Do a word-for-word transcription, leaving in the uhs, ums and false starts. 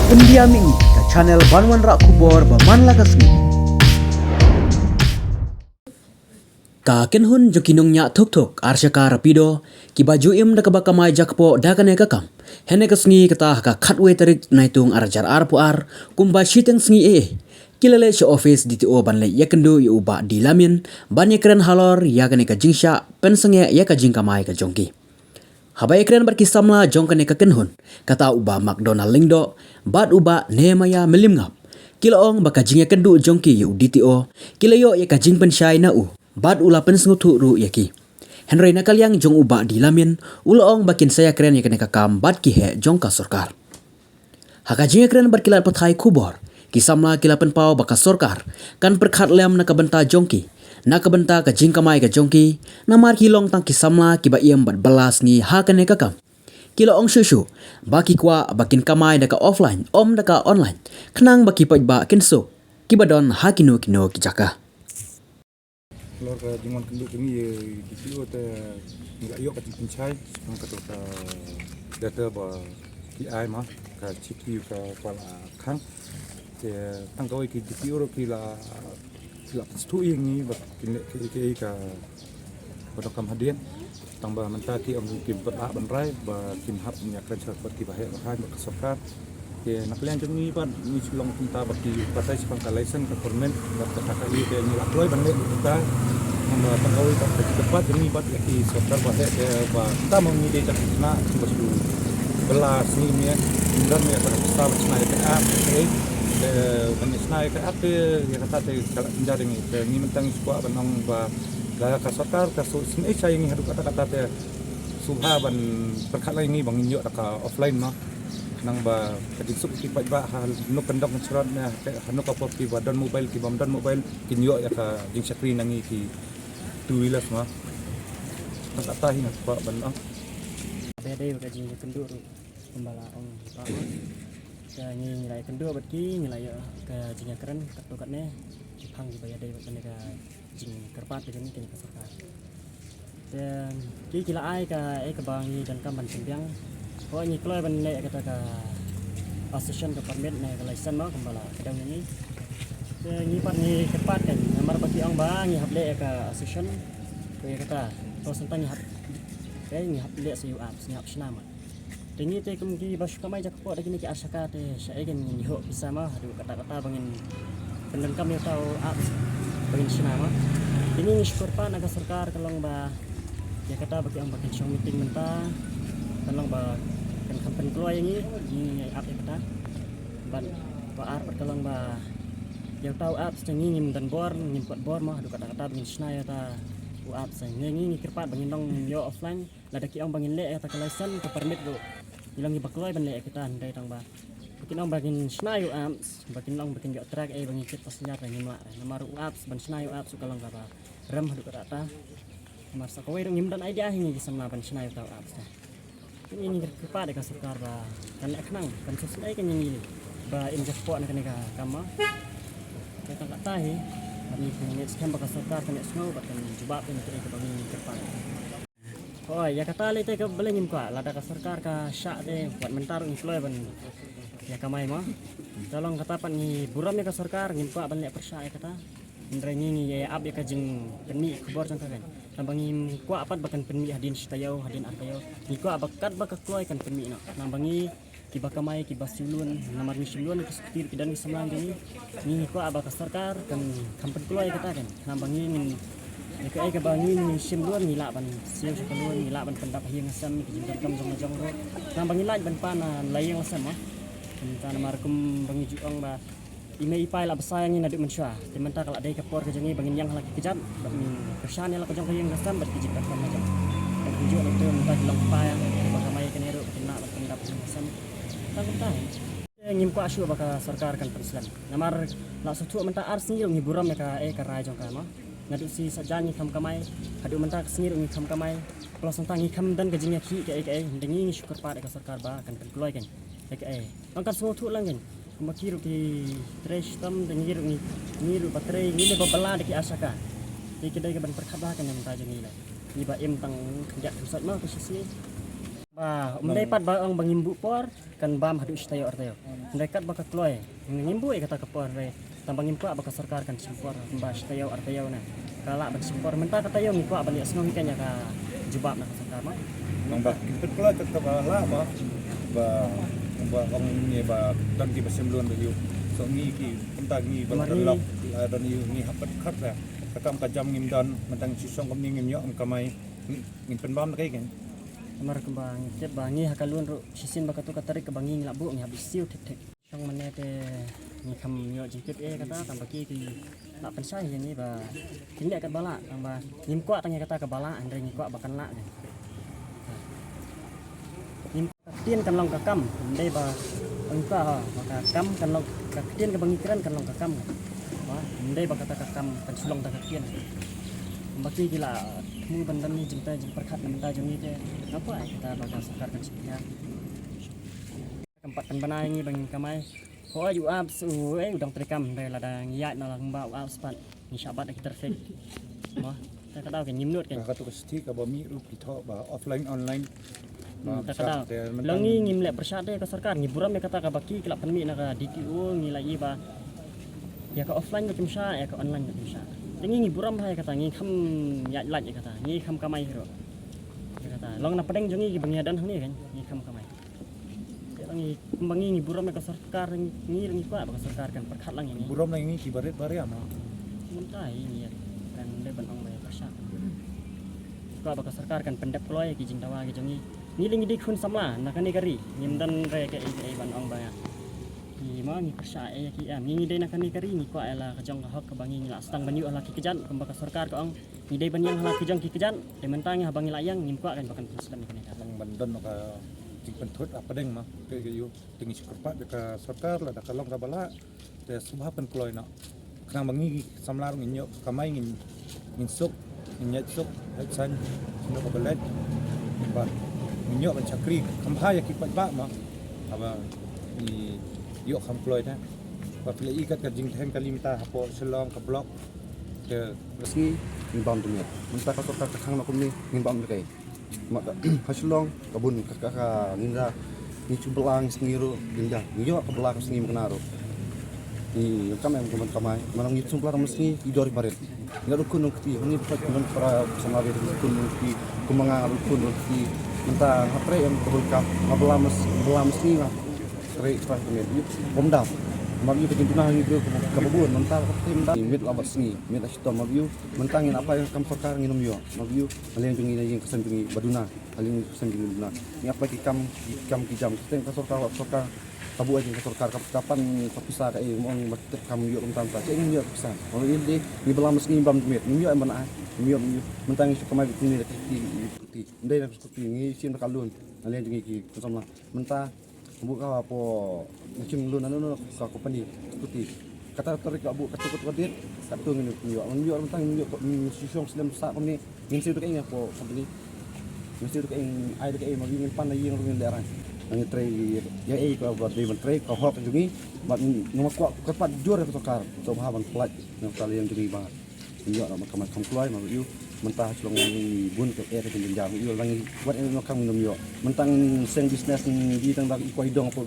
Pyndiam ïa ngi ka channel ban wanrah khubor ba man la ka sngi. Ka kynhun jong ki nongñiah thuk thuk ar shaka rapido kiba ju im da kaba kamai jakpoh da kane ka kam, hynne ka sngi kata ha ka khatwei tarik Naitung ar hajar arphew ar, kumba shiteng sngi eh, ki la leit sha office D T O ban leit ïakynduh ïa u Bah D Lamien ban ïakren halor ïa kane ka jingshah pynsangeh ïa ka jingkamai ka jong ki. Haba ïakren bad ki samla jong kane ka kynhun, kata u Bah McDonald Lyngdoh bad u Bah Nehemiah Mylliemngap, ki la ong ba ka jingïakynduh jong ki ïa u D T O, ki la ïoh ïa ka jingpynshai na u bad u la pynsngewthuh ruh ïa ki. Hynrei na ka liang jong u Bah D Lamien, u la ong ba kin sa ïakren ïa kane ka kam bad ki heh jong ka sorkar. Ha ka jingïakren bad ki lad pathai khubor, ki samla ki la pynpaw ba ka sorkar kan pyrkhat lem na ka bynta jong ki, na ka bynta ka jingkamai ka jong ki, namar ki long tang ki samla kiba im bad bylla sngi ha kane ka kam. Ki la ong shuh shuh ba ki kwah ba kin kamai da ka offline, ym da ka online, khnang ba ki paidbah kin suk kiba don ha kino kino ki jaka. Halor ka jingwan kynduh jong ngi ïa D T O te ngi la ïoh ka jingpynshai shaphang kato ka letter ba ki ai ma ka chithi ka kwah la khang. Te tang kawei ki D T O ruh ki la ki la pynsngewthuh ïa ngi ba kin leh kaei kaei kaba donkam hadien. Tang ba mynta ki ong kim pat lah ban rai ba kin hap ban ïakren shaphang kiba heh ba haiñ bad ka sorkar. Te na ka liang jong ngi pat ngi shu long kumta ba ki batai shaphang ka license ka permit bad kata ka ïa te ngi la kloi ban leh kumta. Namar ba tang kawei pat ka jingkyrpad jong ngi pat ïa ki sorkar ba heh te ba kumta ma ngi dei da ka khynnah ba shu bylla sngi ne ym don ïa ka pisa ba shna ïa ka app te ban shna ïa ka app te ïa kata te ka la jynjar ïa ngi te ngi mynta ngi shu kwah ban ong ba la ka sorkar ka shu sngewsih ïa ngi haduh katta katta te sngewbha ban pyrkhat lang ïa ngi ba ngin ïoh da ka offline ma. Khnang ba ka jingsuk ki paidbah ha hano ka dong ka shnong ne ha hano ka por kiba don mobile kiba ym don mobile kin ïoh ïa ka jingshakri na ngi ki two wheelers ma. Tang katta hi nga kwah ban ong. Ba dei ka jingkynduh ruh kumba la ong hi pa ma. Ka ngi ngi la ïakynduh bad ki ngi la ïoh ka jingïakren katto katne. Ki phang kiba ïadei bad kane ka jingkyrpad ka jong ngi kane ka sorkar. Te ki ki la ai kaei kaba ngi donkam ban pynbiang. Hooid ngi kloi ban leh kata ka association ka permit ne ka license mo kumba la ka dang ngi. Te ngi pat ngi kyrpad kan namar ba ki ong ba ngi hap leh ka association. Te kata to senta ngi hap te ngi hap leh sa ïa u apps ngi hap shna ma. Te ngi te kum kiba shu kamai jakpoh da kine ki ar shaka te shaei kan ngin ïoh pisa ma haduh katta katta ba ngin pyndonkam ïa uta u apps ba ngin shna ma. Te ngi ngi shu kyrpad na ka sorkar ka long ba ïa kata ba ki ong ba kin shong meeting mynta kan long ba kan kham pynkloi ïa ngi ngi ïa app ïa kata. Bad ba ar pat ka long ba ïa uta u apps te ngi ngim don bor ngim pat bor ma haduh katta katta ba ngin shna ïa uta u apps te ngi ngi ngi kyrpad ba ngin long ïoh offline. Lada ki ong ba ngin leh ïa kata ka license ka permit ruh ngi long ngi ba kloi ban leh ïa kita hynrei tang ba ba kin ong ba ngin shna ïa u apps ba kin long ba kin ïoh track eh ba ngi kit passenger ba ngim lah namar u apps ban shna ïa u apps u ka long kaba rem haduh katta katta. Namar sa kawei ruh ngim don idea hi ngi ki samla ban shna ïa uta u apps ta. Ngi ngi kyrpad ïa ka sorkar ba kan leh khnang kan sngewsih kan ïa ngi ba im jakpoh na kane ka kam ma. Ka tang katta hi ba ngi ngi skhem ba ka sorkar kan leh sngew ba kan jubab ïa ngi ka ba ngi ngi kyrpad. Hooid, ïa kata lei te ka balei ngim kwah, lada ka sorkar ka shah te wat mynta ruh ngi kloi ban ïa kamai mo. Te long kata pat ngi burom ïa ka sorkar ngim kwah ban leh pyrshah ïa kata. Hynrei ngi ngi ïa ap ïa ka jingpynmih khubor jong ka kan. Tang ba ngim kwah pat ba kan pynmih hadien shi taïew, hadien ar taïew. Ngi kwah ba katba ka kloi kan pynmih noh. Tang ba ngi kiba kamai kiba siew lun namar ngi siew lun ki sukti ki don ki samla jong ngi. Ngi kwah ba ka sorkar kan kham pynkloi kata kan khnang ba ngi ngin ïa kaei kaba ngi ngi siew lun ngi lah ban siew sha ka lun ngi lah ban pyndap ha ïing ha sem ki jingdonkam jong la jong ruh khnang ba ngi lah ban pan la ïing la sem ah. Mynta namar kum ba ngi ju ong ba i mei i pa i la bsa ïa ngi naduh mynshuwa. Te mynta ka la dei ka por ka jong ngi ba ngin ïeng ha la ki kjat bad ngin kyrshan ïa la ka jong ka ïing ka sem bad ki jingdonkam la jong. Bad ngi ju la te mynta ki long kpa ïa ba kamai kane ruh ba kin lah ban pyndap ha ïing ha sem. Tang kumta. Ngim kwah shuh ba ka sorkar kan pynslem. Namar la shu thuh mynta ar sngi ruh ngi burom ïa ka, eh, ka rai jong ka mo. Naduh shi sajan ngi kham kamai, haduh mynta ka sngi ruh ngi kham kamai. Plus mynta ngi kham don ka jingïakhih kaei kaei, hynrei ngi ngi shu kyrpad ïa ka sorkar ba kan pynkloi kan. Ïa kaei. Tang kan sngewthuh lang kan. Kumba ki ruh ki trei shitom, te ngi ruh ngi, ngi ruh ba trei, ngi leh ba bylla da ki ar shaka. Te ki dei ka ban pyrkhat ba kan mynta jong ngi leh. Ngi ba im tang khyndiat khynsoit mo ka shisha. Ba um dei pat ba ong ba ngim buh por kan bam haduh shi taïew ar taïew. Hynrei kat ba ka kloi ngim buh ïa kata ka por, hynrei tang ba ngim kwah ba ka sorkar kan shim por ba shi taïew ar taïew na. Ka lah ban shim por mynta ka taïew ngi kwah ban ïa sngew hi kan ïa ka jubab na ka sorkar ma. Nang ba kin pynkloi kat ka ba lah ba ba ba ong ngi ba don ki ba shim loan da ïu. So ngi ki mynta ngi ba don lok, don ïu ngi hap pat khat ba ka kam ka jam ngim don, mynta ngi shu shong kumne ngim ïoh kamai. Ngin pynbam da kai kan. Namar kumba ngi tip ba ngi ha ka loan ruh shisien ba katu ka tarik kaba ngi ngi la buh ngi hap issue thik thik. Tang mane te ngi kham ïoh jingtip eh kata tang ba ki ki la pynshai ïa ngi ba kin leh kat ba lah tang ba ngim kwah tang ïa kata kaba lah hynrei ngi kwah ba kan lah kan. Ngim kwah ka ktien kan long ka kam, ym dei ba ong ka ha ba ka kam kan long ka ktien kaba ngi kren kan long ka kam. Ba ym dei ba kata ka kam kan shu long da ka ktien. Ba ki ki la thmu ban don ni jingta jingpyrkhat na mynta jong ngi te nga kwah kata ba ka sorkar kan shim ïa. Kam pat kan bana ngi ba ngin kamai. Hooid u app u ei u dang treikam hynrei lada ngi ïaid na la kumba u app spat ngi shah bat da ki traffic. Mo, ta ka daw kan ngim nud kan. Ka tu ka siti kaba mih ruh ki thoh ba offline online. Hmm, ta ka daw. Long ngi ngim leh pyrshah te ka sorkar ngi burom ïa kata kaba ki ki la pynmih na ka D T O ngi la ïa ba ïa ka offline ba kim shah ïa ka online ba kim shah. Te ngi ngi burom ha ïa kata ngi kham ïaid lait ïa kata ngi kham kamai hi ruh. Ïa kata long na pdeng jong ngi kiba ngi ïa don hangne kan ngi kham kamai. Ngi, ba ngi ngi burom ïa ka sorkar ngi, ngi kwah ba ka sorkar kan pyrkhat lang ïa ngi. Burom lang ïa ngi ki barit baria ma. Mynta ïa ngi kan dei ban ong ba ïa pyrshah. Kwah ba ka sorkar kan pyndep kloi ïa ki jingdawa ki jong ngi. Ngi lei ngi dei khun samla na kane ka ri. Ngim don re kaei kaei ban ong ba ïa. Ngi ma ngi pyrshah ïa ki em. Ngi ngi dei na kane ka ri ngi kwah ïa la ka jong ka hok kaba ngi ngi la sdang ban ïoh la ki kjat kumba ka sorkar ka ong. Ngi dei ban ïeng ha la ki jong ki kjat, te mynta ngi haba ngi la ïeng ngim kwah kan ba kan pynslem ïa kane ka. Long ban don ka jingpynthut hapdeng ma, te ka ïoh, te ngi shu kyrpad ïa ka sorkar lada ka long kaba lah, te sngewbha pynkloi noh. Khnang ba ngi samla ruh ngin ïoh kamai ngin, ngin suk, ngin ïaid suk, ïaid san, suk kaba leit, ba ngin ïoh ban shakri, kham bha ïa ki paidbah ma, haba ngi ïoh kham kloi te. Ba phi la i kat ka jingtheng kali mynta hapoh Shillong ka block, Ka sngi ngin bam da miet. Mynta ka sorkar ka khang na kumne ngin bam da kai. Ma ka ha Shillong ka bun ka ka ka ngin da ngi chu bla ngi sngi ruh ngin da. Ngi ïoh ka bla ka sngi ma kane ruh. Ngi kam em ka man kamai. Mana ngi chu bla ma sngi ngi dor barit. Ngi ruh khun nong kti ngi pat nong para sama be khun nong kti. Kumba nga ruh khun nong kti. Mynta ha trei em ka bun ka ma bla ma sngi bla ma sngi nga. Trei trei ka miet bom dam. Ma ïu ka jingduna ha ïu ka ba bun mynta ka trei mynta miet la bad sngi miet la shitom ma ïu mynta ngin apply kam sorkar ngin ym ïoh ma ïu. Haleng jong ngi na ïing ka sem jong ngi ba duna haleng ka sem jong ngi ba duna. Ngi apply ki kam ki kam ki jam ki teng ka sorkar ka sorkar ka buh ka sorkar ka pan ka pisa ka ei mo ngi ba tep kam ïoh mynta mynta ngin ïoh pisa. Ma ïu de ngi ba la ma sngi bam miet ngin ïoh em ban ai ngin ïoh mynta ngi shu kamai ki ni da ki ki ki. Ndai da ki ngi sim da ka loan haleng jong ngi ki samla mynta. Buh ka hapoh machine loan ano ano ka company scooty. Kata tarik ka buh kata kata date kata ngin ïoh ngin ïoh tang ngin ïoh ngin shu shong slem sa kumne ngin siew da ka ing hapoh company. Ngin siew da ka ing ai da ka ing ma ngin pan da ïing ngin da rang. Ngin trei ïa ei ka ba dei ban trei ka hok jong ngi. Bad ngin ma kwah ka pat jur ka sorkar to ba ban plat ngin ka liang jong ngi ba. Ngi ïoh na ka man kham kloi ma ïu mynta ha Shillong ngi bun ka air ka jynjar ïu lang ngi wat na kam ngi ïoh mynta ngi seng business ngi di tang da i kwai dong po.